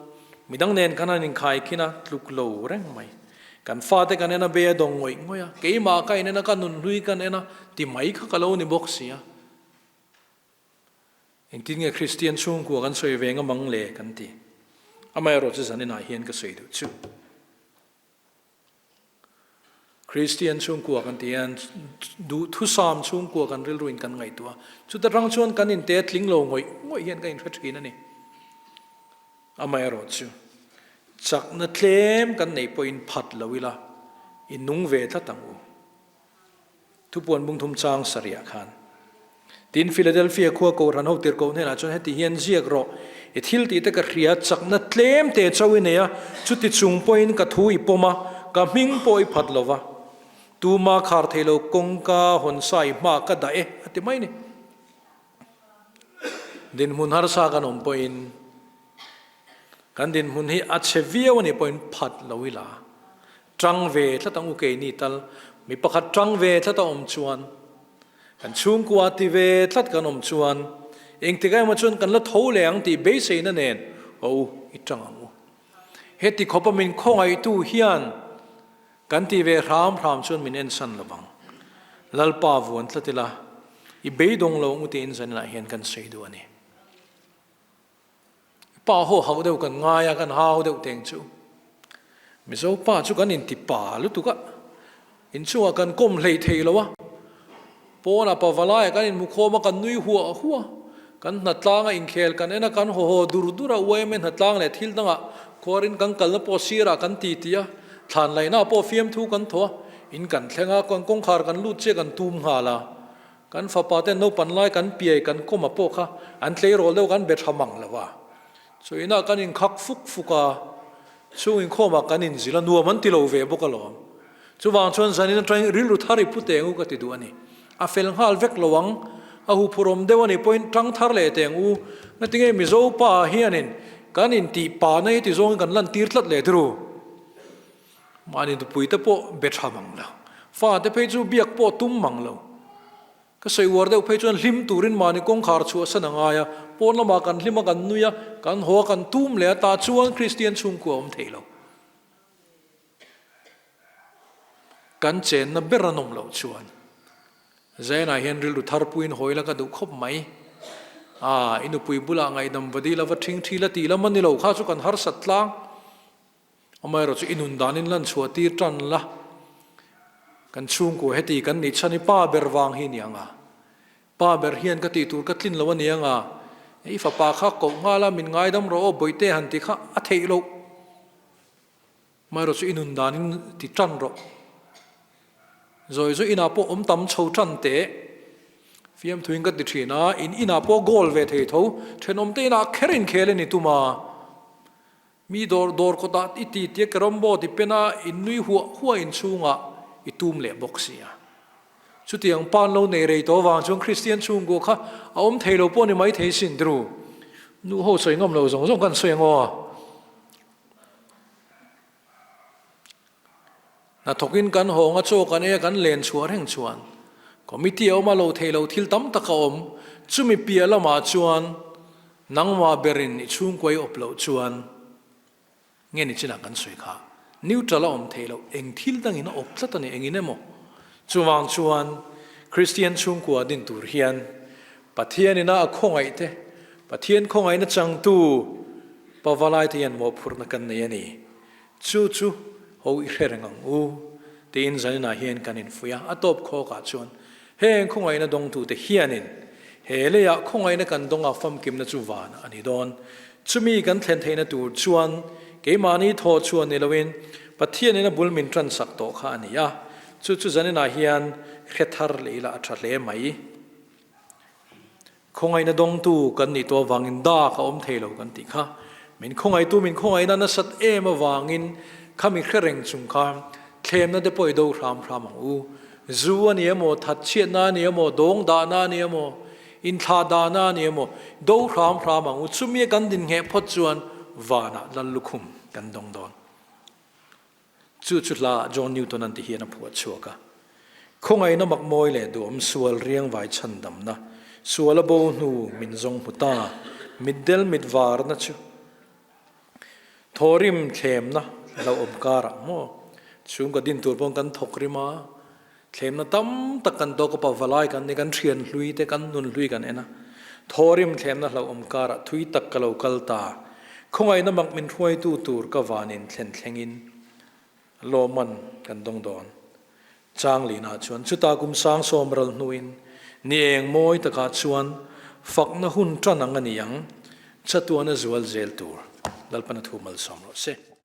midang nen khan an inkhai khin a, tluk lo reng mai. Kan fate kan en a, be a dawng ngawih ngawih a, keimah ka inen a, ka nunhlui kan en a, ti mai kha ka lo ni bawk si a. Engtin nge Kristian chhungkua kan sawi ve ngam ang le kan ti. Amaherawh chu zaninah hian ka sawi duh chu. Kristian chhungkua kan ti hian duhthusam chhungkua kan rilruin kan ngaihtuah a. Chuta tang chuan kan inte tling lo ngawih ngawih hian ka inhre thin a ni. Amaherawh chu. Chakna tlem kan neih pawhin phat lo ila, i nung ve tlat ang u. Thupuan bungthum chang sarih khan. Tin, Philadelphia khua Kohhran ho tirhkoh hnenah chuan heti hian ziak rawh, I thil tih te ka hria, chakna tlem te chauh i nei a, chuti chung pawhin ka thu i pawm a, ka hming pawh i phat lo va. Tuma khar thei lo kawngka hawn sa i hma ka dah e, a ti mai ni. Dinhmun harsa kan awm pawhin kan dinhmun hi a chhe viau a nih pawhin phat lo ila, tang ve tlat ang u keini tal, mi pakhat tang ve tlat a awm chuan, kan chhungkua ti ve tlat kan awm chuan engtikah emaw chuan kan la tho leh ang tih beiseina nen aw u i tang ang u. Heti khawpa min khawngaihtu hian Kan ti ve hram hram chuan min ensan lo vang. Lalpa vuan tlat ila, i beidawng lo ang u tiin zaninah hian kan sawi duh a ni. Pa haw hauh deuh kan ngai a, kan hau deuh teng chu. Mizo pa chu kan inti pa lutuk a, inchungah kan kawm hlei thei lo a, pawnah pavalaiah kan inhmukhawm a, kan nui huah huah. Kan hnatlang a inkhel kan en a, kan haw haw dur dur a, UMA hnatlang leh thil dangah khuarin kan kalna pawh sirah kan ti ti a, thlan laihna pawh fiamthu kan thaw a, in kan thleng a, kan kawngkhar kan lut chiah kan tum nghal a, kan fapa ten naupan lai kan piai kan kawm a pawh kha an tleirawl deuh kan be tha mang lo a, chu inah kan inkhak fuk fuk a, chhung inkhawmah kan inzil a, nuam an ti lo ve bawk alawm. Chuvang chuan zanin atangin rilru thar i pu teng u ka ti duh a ni. A fel nghal vek lo ang, a huphurhawm deuh a nih pawhin tang thar leh teng u. Ngatinge Mizo pa hianin kan intih pa na hi ti zawngin kan lantir tlat leh tirhu. Mahni nupui te pawh be tha mang lo, fa te phei chu biak pawh tum mang lo. Ka sawi uar deuh phei chuan hlim turin mahni kawngkhar chhuahsan a ngai a, pawn lamah kan hlim a kan nui a, kan haw a kan tum leh a, tah chuan Kristian chhungkua a awm thei lo. Kan chenna ber an awm loh chuan Zainah hian rilru thar puiin hawi la ka duh khawp mai. Aa, i nupui bulah ngaihdam va dil a va ṭhing ṭhi la tih lam a ni lo kha chu kan harsat tlang. Amaherawhchu i nun danin lan chhuah tir ṭan la, kan chhungkua heti kan nih chhan i pa ber vang hi ni ang a. Pa ber hian ka tih tur ka tlin lo a ni ang a, i fapa kha koh nghal a min ngaidam rawh aw bawihte han ti kha a theih loh. Amaherawhchu i nun danin ti tan rawh. Zawi zawi inah pawh awm tam chho tan teh. Fiamthuin ka ti thin a, in inah pawh goal ve thei tho, thenawmte inah kher inkhel a ni tum a. Mi dawr dawr kawtah i ti tia carrom board i pen a, in nui huah huah inchhungah i tum leh bawk si a. Chutiang pan lo nei rei tawh avang chuan Kristian chhungkua kha a awm thei lo pawh ni mai thei sin tirhu. Nu ho sawi ngam lo zawng zawng kan sawi ang aw. Hnathawkin kan hawng a, chaw kan ei a, kan len chhuah reng chuan committee a awm a, lo thei lo thil tam tak a awm. Chumi piah lamah chuan nangmah berin i chhungkua i awp loh chuan nge ni chinah kan sawi kha neutral a awm theih loh, eng thil dangin a awp tlat a ni, engin emaw. Chuvang chuan Kristian chhungkua din tur hian Pathianina a khawngaih te, Pathian khawngaihna changtu Pavalai te hian mawhphurhna kan nei a ni. Chu chu ho i hre reng ang u tiin zaninah hian kan infuih a, a tawp khawkah chuan heng khawngaihna dawngtute hianin he leiah khawngaihna kan dawnga famkimna chu van a ni dawn. Chumi kan thlen theihna tur chuan keimahni thaw chhuah ni loin Pathianin a bul min tansak tawh kha a ni a, chu chu zaninah hian hre thar leh ila a tha hle mai. Khawngaihna dawngtu kan nih tawh avangin dak a awm thei lo kan tih kha. Min khawngaihtu min khawngaihna nasat em avangin kha mi hre reng chung khan thlemna te pawh i do hram hram ang u. Zu a ni emaw, thatchhiatna a ni emaw, dawng dahna a ni emaw, inthlah dahna a ni emaw, do hram hram ang u. Chumi a kan din ngheh phawt chuan vanah lal lukhum kan dawng dawn. Chu chu hla John Newton an ti hian a phuah chhuak a. Khawngaihna mak mawi leh duhawm sual riang vai chhandamna, sual a bo hnu min zawng hmu ta, mitdel mit varna chu thawrim thlemna hlauhawm karah maw chhungkaw din tur pawn kan thawk rim a, thlemna tam tak kan tawk a, pavalai kan ni, kan thian hlui te, kan nun hlui kan en a, thawrim thlemna hlauhawm karah thui tak ka lo kal ta, khawngaihna mak min hruaitu tur ka vanin thlen thlengin lawmman kan dawng dawn. Changlina chuan chuta kum sang sawm ral hnuin ni eng mawi takah chuan fakna hun tan ang a ni ang, chatuana zual zel tur Lalpana thu malsawm rawh se.